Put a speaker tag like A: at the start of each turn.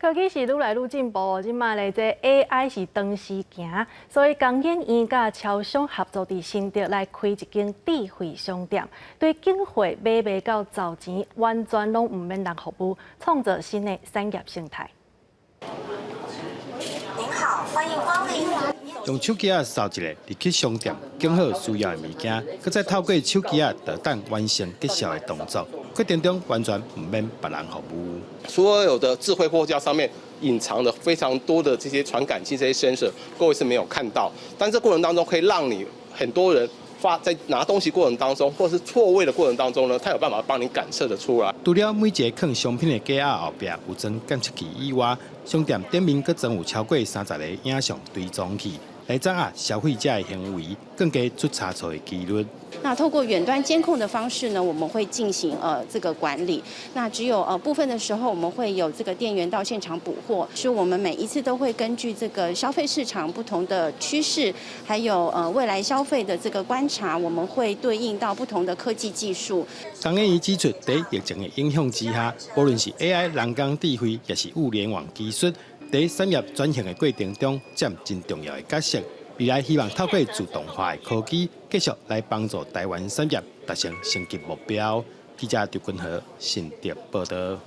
A: 科技是愈來愈進步，這馬咧這 AI 是當時行，所以工研院佮超商合作佇新竹來開一間智慧商店，對進貨買賣到找錢，完全攏毋免人服務，創造新的產業生態。
B: 您好，歡迎光臨。
C: 用手機仔掃一下，入去商店，揀好需要的物件，閣再透過手機仔導彈完成結帳的動作，過程中完全毋免別人服務。
D: 所有的智慧貨架上面隱藏了非常多的這些傳感器、這些 sensor，各位是沒有看到。但這過程當中可以讓你很多人發在拿東西過程當中，或是錯位的過程當中呢，它有辦法幫你感測得出來。
C: 除了每一个放商品的架仔後壁有裝檢測器以外，商店頂面閣裝有超過30個影像追蹤器，來掌握消費者的行為，降低出差錯的幾率。
E: 那透過遠端監控的方式呢，我們會進行這個管理。那只有部分的時候，我們會有這個店員到現場補貨。所以我們每一次都會根據這個消費市場不同的趨勢，還有未來消費的這個觀察，我們會對應到不同的科技技術。
C: 工研院指出，佇疫情的影響之下，無論是 AI 人工智慧，抑是物聯網技術，佇產業轉型的過程中，佔真重要的角色。未來希望透過自動化的科技，繼續來幫助台灣產業達成升級目標。記者劉君和新竹報道。